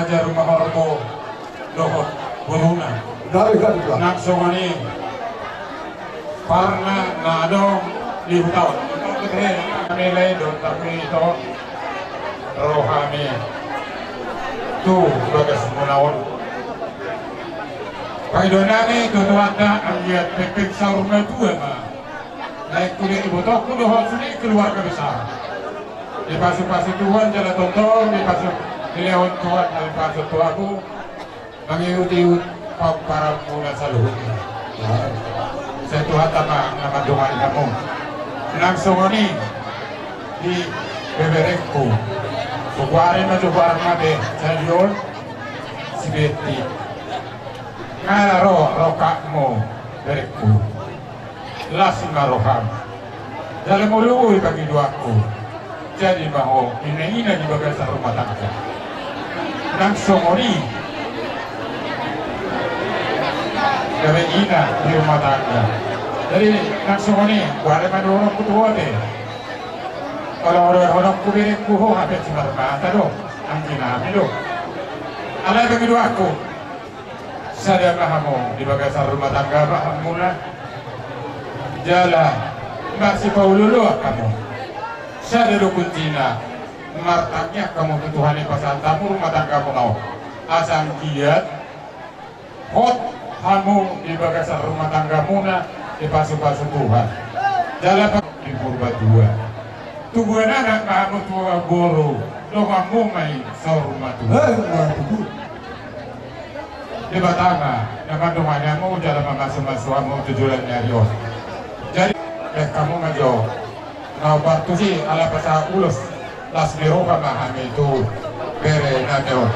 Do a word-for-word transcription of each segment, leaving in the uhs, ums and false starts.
Rumahorbo dohot boruna. Gabe, gabe, gabe. Nang songon i parna na adong di huta on. Nilai do, tapi ito rohami tu bagasmuna on. Pangidoan nami tu Tuhanta, anggiat pengpeng saur matua ma. Naeng sude ibotongku dohot sude keluarga besar. Dipasupasu Tuhan jala tongtong dipasu, dilehon Tuhan hahipason tu ahu, mangihutihut pomparanmuna saluhutna. Sai Tuhanta ma na mandongani hamu. Nang songon i di beberengku. Hugoari ma jo goarna be, Sadion, si Betti. Nga ro rongkapmu, berengku. Las ma roham. Jala molo i pangidoanku, jadi ma ho inaina di bagasan rumah tangga. Nang songon i, gabe ina di rumah tangga. Jadi nang songon i, hugoari ma dohononku tu ho ate. Olo, olo, dohononku berengku, ho hape simarmata do, angginami do. Alai pangidoanku, sada ma hamu di bagasan rumah tangga ma hamuna. Jala marsipaolooloan hamu. Sada do kuncina, martangiang hamu tu Tuhan i pasahat hamu rumah tanggamuna on. Asa anggiat hot hamu di bagasan rumah tanggamuna dipasupasu Tuhan. Jala pa-, di Purbatua. Tubuan anak ma hamu, tubuan boru, donganmu ma i saur matua. Eh, ma tubu. Debata ma na mandongani hamu jala mamasumasu hamu tu joloan ni ari on. Jadi, eh, hamu ma jo na partusi ala pasahat ulos, las ni roha ma hami tu bere nami on.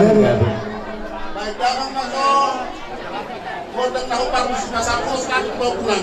Baik, damang na so. Kondang na hombar musim na sapuluh, seratus dua bulan.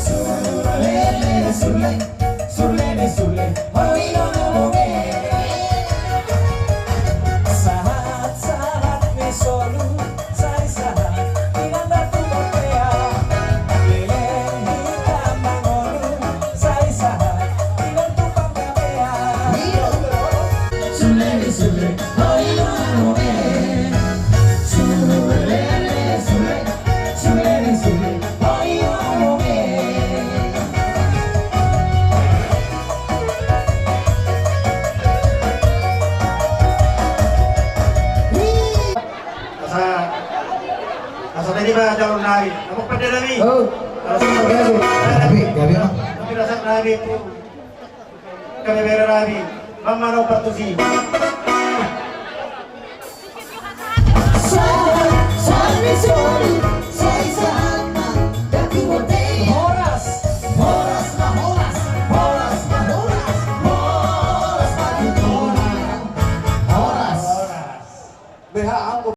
Surlele, surle, surlele, surle, oi, oi, oi, oi. Sahat, sahat ni solu, sai sahat, inanta tu bontean. Leleng hita mangolu, sai sahat, inanta tu panggabean. Surlele, surle, oi, oi, oi, oi. Surlele, surle, surlele, surle, oi, oi, oi, oi. Asa, asa tadi ba jalur nari. Apa pande nami? Oh. Asa gabe, gabe, gabe, Bang. Tapi rasa nari tu. Gabe bere nami. Mama no partusi. Sa, sa, sa, sa, sa.